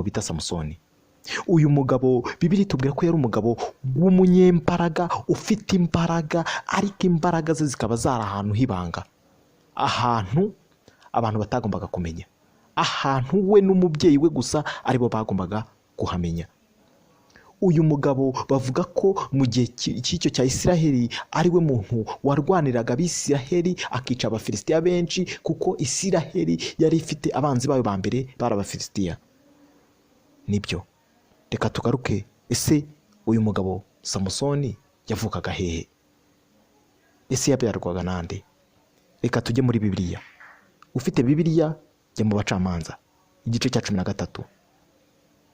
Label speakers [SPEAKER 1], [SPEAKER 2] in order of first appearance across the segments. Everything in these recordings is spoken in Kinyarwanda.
[SPEAKER 1] mugabo bita Samusoni. Uyu mugabo Bibiliya itubwira ko yari umugabo w'umunyembaraga, ufite imbaraga, ariko imbaraga ze zikaba zari ahantu h'ibanga, ahantu abantu batagombaga kumenya, ahantu we n'umubyeyi we gusa aribo bagombaga kuhamenya. Uyu mugabo bavuga ko mu gihe cy'icyo cya Isiraheli ari we muntu warwaniraga Abisiraheli, akica Abafilisitiya benshi, kuko Isiraheli yari ifite abanzi bayo ba mbere bari Abafilisitiya. Nibyo, reka tugaruke. Ese uyu mugabo Samusoni yavukaga hehe? Ese yabyarwaga nande? Reka tujye muri Bibiliya. Ufite Bibiliya, jya mu Bacamanza igice cya 13,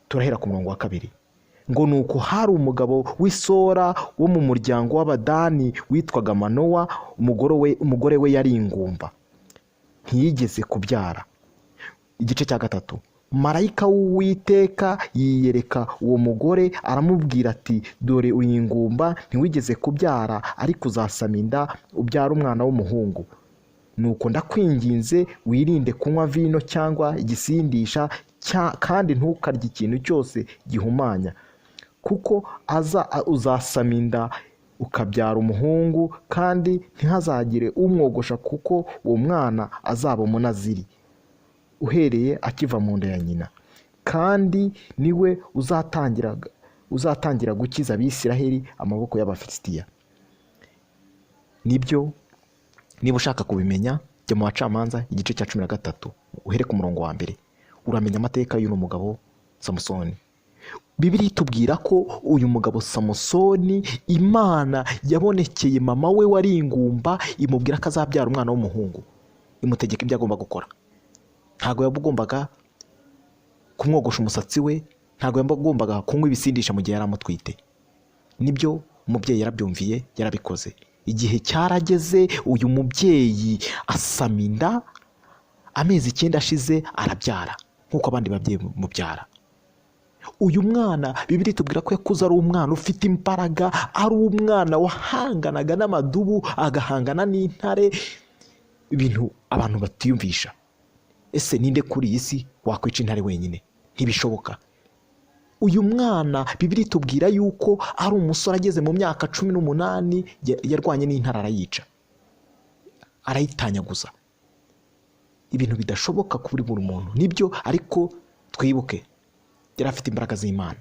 [SPEAKER 1] turahera ku murongo wa 2. Ngo nuko hari umugabo w'Isora wo mu muryango w'Abadani witwaga Manowa. Umugore we yari ingumba, ntiyigeze kubyara. Igice cya 3. Marayika w'Uwiteka yiyereka uwo mugore, aramubwira ati: "Dore uri ingumba, ntiwigeze kubyara, ariko uzasama inda ubyara umwana w'umuhungu. Nuko ndakwinginze, wirinde kunywa vino cyangwa igisindisha, kandi ntukarye ikintu cyose gihumanya, kuko aza uzasama inda ukabyara umuhungu, kandi ntihazagire umwogosha, kuko uwo mwana azaba umunaziri uhereye akiva mu nda ya nyina, kandi niwe uzatangira gukiza Abisiraheli amaboko y'Abafilisitiya." Nibyo, niba ushaka kubimenya, jya mu Bacamanza igice cya 13, uhere ku murongo wa 1, uramenya amateka y'uno mugabo Samusoni. Bibiliya itubwira ko uyu mugabo Samusoni, Imana yabonekeye mama we wari ingumba, imubwira ko azabyara umwana w'umuhungu, imutegeka ibyo agomba gukora. Ntabwo yagombaga kumwogosha umusatsi we, ntabwo yagombaga kunywa ibisindisha mu gihe yari amutwite. Nibyo, umubyeyi yarabyumviye, yarabikoze. Igihe cyarageze, uyu mubyeyi asama inda, amezi 9 ashize arabyara nk'uko abandi babyeyi mubyara. Uyu mwana Bibiliya itubwira ko yakuze ari umwana ufite imbaraga, ari umwana wahanganaga n'amadubu, agahangana n'intare, ibintu abantu batiyumvisha. Ese ninde kuri iyi si wakwica intare wenyine? Ntibishoboka. Uyu mwana Bibiliya itubwira yuko ari umusore ageze mu myaka 18 yarwanye n'intare, arayica, arayitanyaguza, ibintu bidashoboka kuri buri muntu. Nibyo, ariko twibuke yari afite imbaraga z'Imana.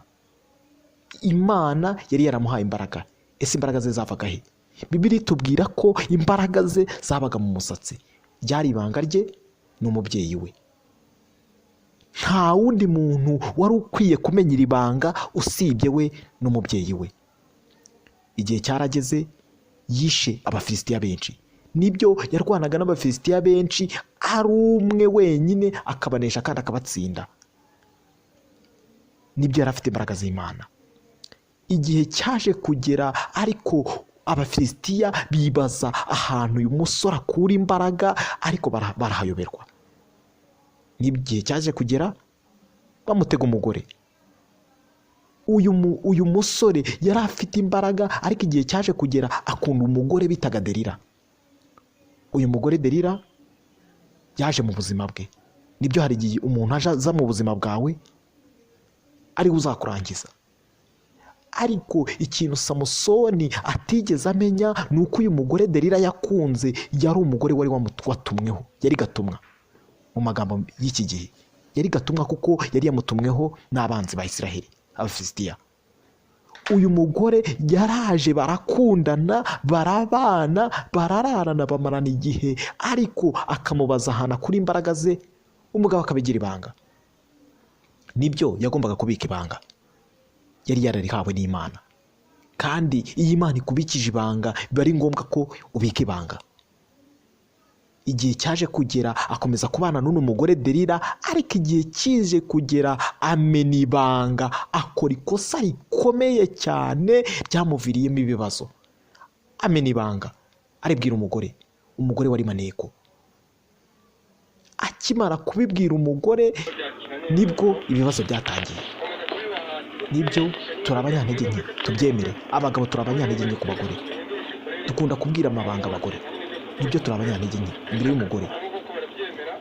[SPEAKER 1] Imana yari yaramuhaye imbaraga. Ese imbaraga ze zavaga he? Bibiliya itubwira ko imbaraga ze zabaga mu musatsi. Ryari ibanga rye n'umubyeyi we. Nta wundi muntu wari ukwiye kumenya iri banga usibye we n'umubyeyi we. Igihe cyarageze, yishe Abafilisitiya benshi. Nibyo, yarwanaga n'Abafilisitiya benshi ari umwe wenyine, akabanesha kandi akabatsinda. Nibyo, yari afite imbaraga z'Imana. Igihe cyaje kugera ariko, Abafilisitiya bibaza ahantu uyu musore akura imbaraga, ariko barahayoberwa. N'igihe cyaje kugera bamutega umugore. Uyu musore yari afite imbaraga, ariko igihe cyaje kugera akunda umugore bitaga Derira. Uyu mugore Derira yaje mu buzima bwe. Nibyo, hari igihe umuntu aza mu buzima bwawe ariwe uzakurangiza. Ariko ikintu Samusoni atigeze amenya ni uko uyu mugore Derira yakunze yari umugore wari watumweho, yari gatumwa. Mu magambo y'iki gihe, yari gatumwa, kuko yari yamutumweho n'abanzi ba Isiraheli, Abafilisitiya. Uyu mugore yaraje, barakundana, barabana, barararana, bamarana igihe, ariko akamubaza ahantu akura imbaraga ze, umugabo akabigira ibanga. Nibyo, yagombaga kubika ibanga yari yararihawe n'Imana, kandi iyo Imana ikubikije ibanga, biba ari ngombwa ko ubika ibanga. Igihe cyaje kugera akomeza kubana n'uno mugore Derira, ariko igihe kije kugera amena ibanga, akora ikosa rikomeye cyane ryamuviriyemo ibibazo. Amena ibanga, aribwira umugore, umugore wari maneko. Akimara kubibwira umugore, nibwo ibibazo byatangiye. Nibyo, turi abanyantege nke, tubyemere. Abagabo turi abanyantege nke ku bagore, dukunda kubwira amabanga abagore. Nibyo, turi abanyantege nke imbere y'umugore.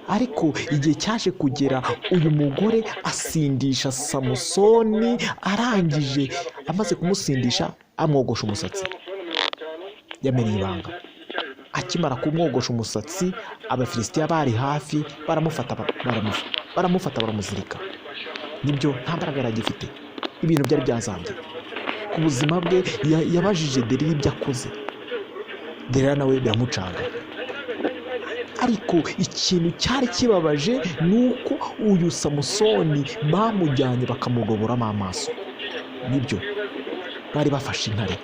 [SPEAKER 1] Ariko igihe cyaje kugera, uyu mugore asindisha Samusoni, arangije amaze kumusindisha amwogosha umusatsi. Yamenye ibanga. Akimara kumwogosha umusatsi, Abafilisitiya bari hafi baramufata baramuzirika. Nibyo, nta mbaraga yari agifite, ibintu byari byazambye ku buzima bwe. Yabajije Delila ibyo akoze, Delila nawe biramucanga. Ariko ikintu cyari kibabaje ni uko uyu Samusoni bamujyanye bakamugoboramo amaso. Nibyo, bari bafashe intare,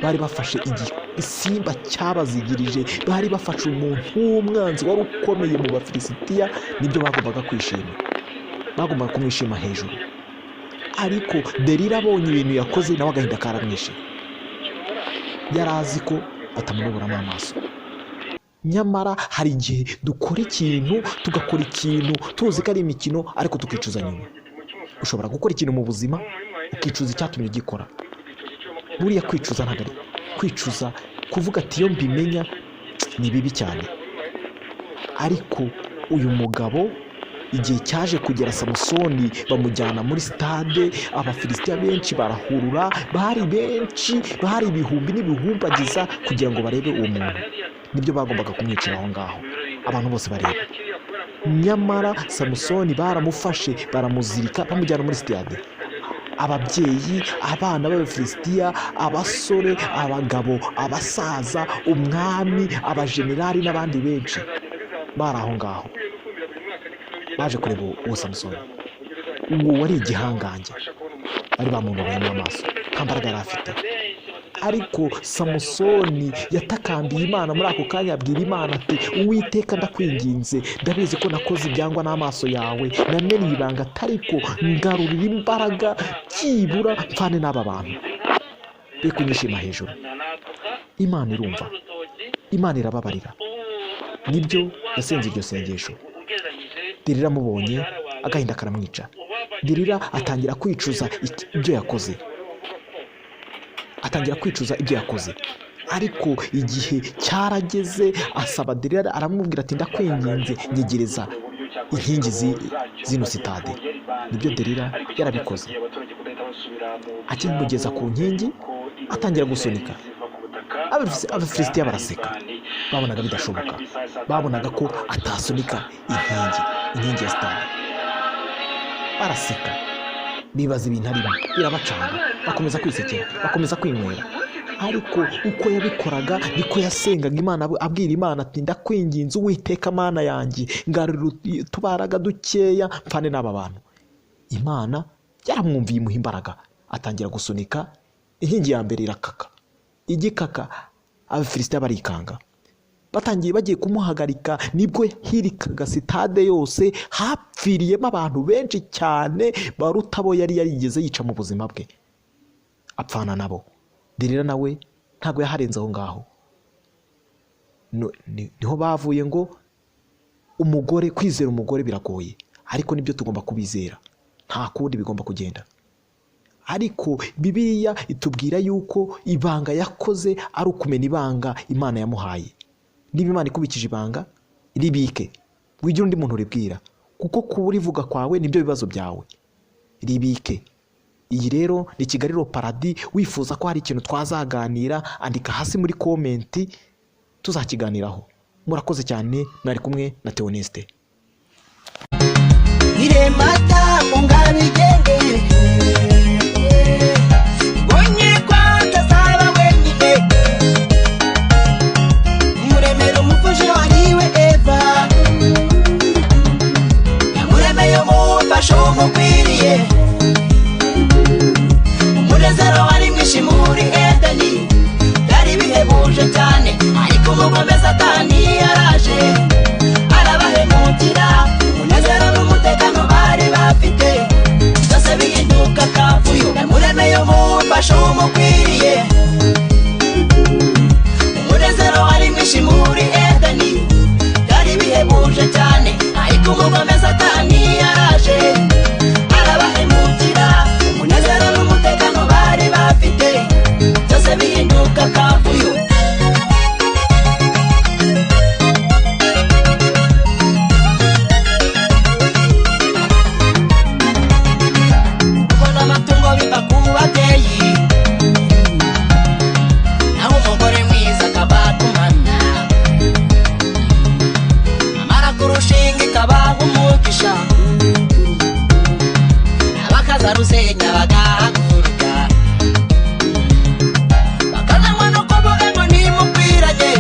[SPEAKER 1] bari bafashe igisimba cyabazigirije, bari bafashe umuntu w'umwanzi wari ukomeye mu Bafilisitiya. Nibyo bagombaga kwishima, bagombaga kumwishima hejuru. Ariko Delila abonye ibintu yakoze, nawe agahinda karamwishe. Yari azi ko batamunoboramo amaso. Nyamara hari igihe dukora ikintu, tugakora ikintu tuzi ko ari imikino, ariko tukicuza nyuma. Ushobora gukora ikintu mu buzima ukicuza icyatumye ugikora. Buriya kwicuza ntabwo ari kwicuza, kuvuga ati iyo mbimenya ni bibi cyane. Ariko uyu mugabo igihe cyaje kugera, Samusoni bamujyana muri sitade, Abafilisitiya benshi barahurura, bari benshi, bari ibihumbi n'ibihumbagiza kugira ngo barebe uwo muntu. Nibyo, bagombaga kumwicira aho ngaho abantu bose bareba. Nyamara Samusoni baramufashe, baramuzirika, bamujyana muri sitade. Ababyeyi, abana b'Abafilisitiya, abasore, abagabo, abasaza, umwami, abajenerali n'abandi benshi bari aho ngaho baje kureba uwo Samusoni. Uwo wari igihangange, bari bamunoboyemo amaso, nta mbaraga yari afite. Ariko Samusoni yatakambiye Imana muri ako kanya, abwira Imana ati: "Uwiteka, ndakwinginze, ndabizi ko nakoze ibyangwa n'amaso yawe, namenye ibanga, ariko ngarurira imbaraga, byibura mpfane n'aba bantu, be kunyishima hejuru." Imana irumva, Imana irababarira. Nibyo, yasenze iryo sengesho. Delila amubonye, agahinda karamwica. Delila atangira kwicuza ibyo yakoze, atangira kwicuza ibyo yakoze. Ariko igihe cyarageze, asaba Delila, aramubwira ati: "Ndakwinginze, nyegereza inkingi zino sitade." Nibyo, Delila yarabikoze. Akimugeza ku nkingi, atangira gusunika. Abafilisitiya baraseka, babonaga bidashoboka, babonaga ko atasunika inkingi ya sitade. Baraseka, bibaza ibintu arimo, birabacanga, bakomeza kwisekera, bakomeza kwinywera. Ariko uko yabikoraga niko yasengaga Imana, abwira Imana ati: "Ndakwinginze, Uwiteka Mana yanjye, ngarurira utubaraga dukeya mpfane n'aba bantu." Imana yaramwumviye, imuha imbaraga, atangira gusunika. Inkingi ya mbere irakaka. Igikaka, Abafilisitiya barikanga, batangiye bagiye kumuhagarika. Nibwo hirikaga sitade yose, hapfiriyemo abantu benshi cyane baruta abo yari yarigeze yica mu buzima bwe, apfana nabo. Delila nawe ntabwo yaharenze aho ngaho. Niho bavuye ngo umugore, kwizera umugore biragoye, ariko nibyo, tugomba kubizera, nta kundi bigomba kugenda. Ariko Bibiliya itubwira yuko ibanga yakoze ari ukumena ibanga Imana yamuhaye. Niba Imana ikubikije ibanga, ribike, wigire undi muntu uribwira, kuko kurivuga kwawe nibyo bibazo byawe. Ribike. Iyi rero ni Kigali Paradis. Wifuza ko hari ikintu twazaganira, andika hasi muri comment, tuzakiganiraho. Murakoze cyane, mwari kumwe na Theoneste.
[SPEAKER 2] Iremata ngabigende Ibonye ko atazaba wenyine, Muremera umufasha wariwe Eva, Yamuremeye umufasha umukwiriye. Umunezero wari mwinshi muri Edeni, byari bihebuje cyane, ariko umugome Satani yaraje arabahemukira. Umunezero n'umutekano bari bafite byose bihinduka akavuyo. Yamuremeye umufasha umukwiriye. Umunezero wari mwinshi muri Edeni, byari bihebuje cyane, ariko umugome Satani yaraje arabahemukira. Umunezero n'umutekano bari bafite byose bihinduka akavuyo. N'abakazarusenya bagahaguruka, bakazanywa no kuvuga ngo ntimukwiranye,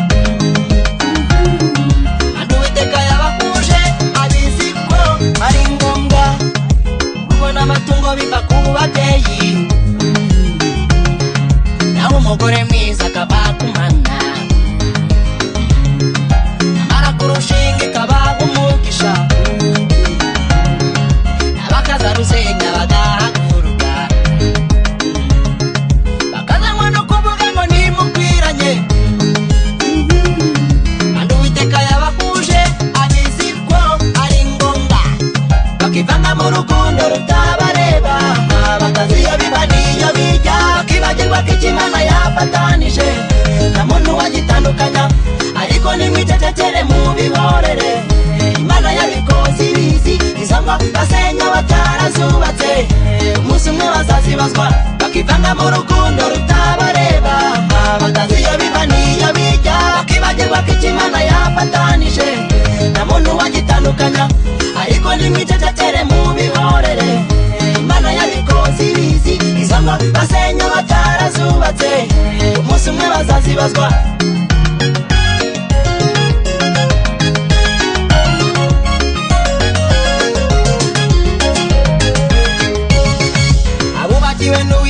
[SPEAKER 2] kandi Uwiteka yabahuje abizi ko ari ngombwa. Kubona amatungo biva ku babyeyi, naho umugore mwiza akaba kumana, amara kurushinga ikaba umugisha. N'abakazarusenya bagahaguruka, bakazanywa no kuvuga ngo ntimukwiranye, kandi Uwiteka yabahuje abizi ko ari ngombwa. Bakivanga mu rukundo rutabareba, batazi iyo biba n'iyo bijya, bakibagirwa ko icyo Imana yafatanije nta muntu wagitandukanya. Ariko nimwicecekere mubihorere, Imana yabikoze ibizi. Izo ngo basenya batarazubatse, umunsi umwe bazazibazwa. Bakivanga mu rukundo rutabareba, batazi iyo biva n'iyo bijya, bakibagirwa ko icyo Imana yafatanije nta muntu wagitandukanya. Ariko nimwicecekere mubihorere, Imana yabikoze ibizi. Izo ngo basenya batarazubatse, umunsi umwe bazazibazwa. Abubakiwe n'u